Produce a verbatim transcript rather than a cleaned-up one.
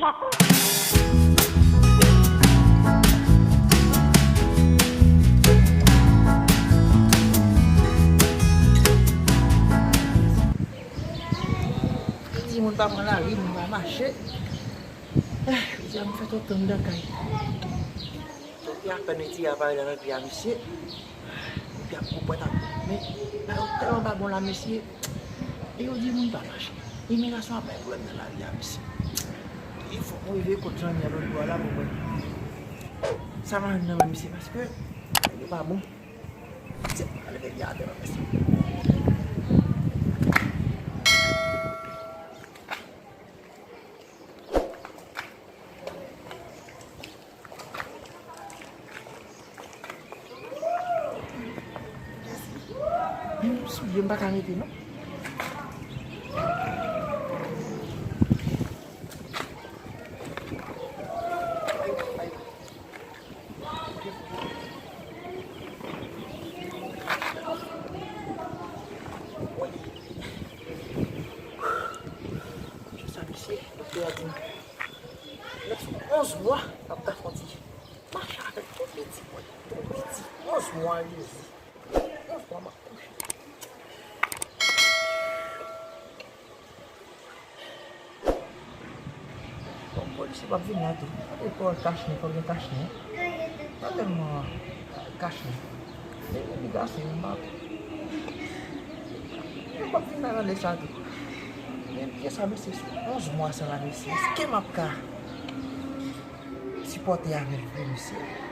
Yo di moun pa pran lari, moun pa mache. Ah, jodi a m fè twòp tan anndan kay. Epi apèn Eti a parèt nan pye a misye. Epi ap gwo pòt ap. Men bagay yo tèlman pa bon la mesye. E yo di moun pa mache. Imigrasyon ap bay pwoblèm nan lari a mesye. E fòk mwen rive kot zanmi an lòt bò a la pou mwen. Sa m ap jwenn nan men misye paske nèg yo pa bon. Se pa leve li atè nan mesye. Menm soulye m pa ka mete non. Sa misye, doktè a di m. Nèg sou onz mwa, l ap ka fè yon ti mache avèk tou piti, mwen. Tou piti, onz mwa, Jezi. Onz mwa, m ap kouche. Bon, polisye p ap vin la tou. Gade pawòl kachnen, pawòl gen kachnen. Pa tèlman kachnen. Men imigrasyon, m pa, yo p ap vin la nan lè sa tou. Men pye sa, mesye, sou onz mwa sa la, mesye. Èske m ap ka sipòte avè l vre, mesye?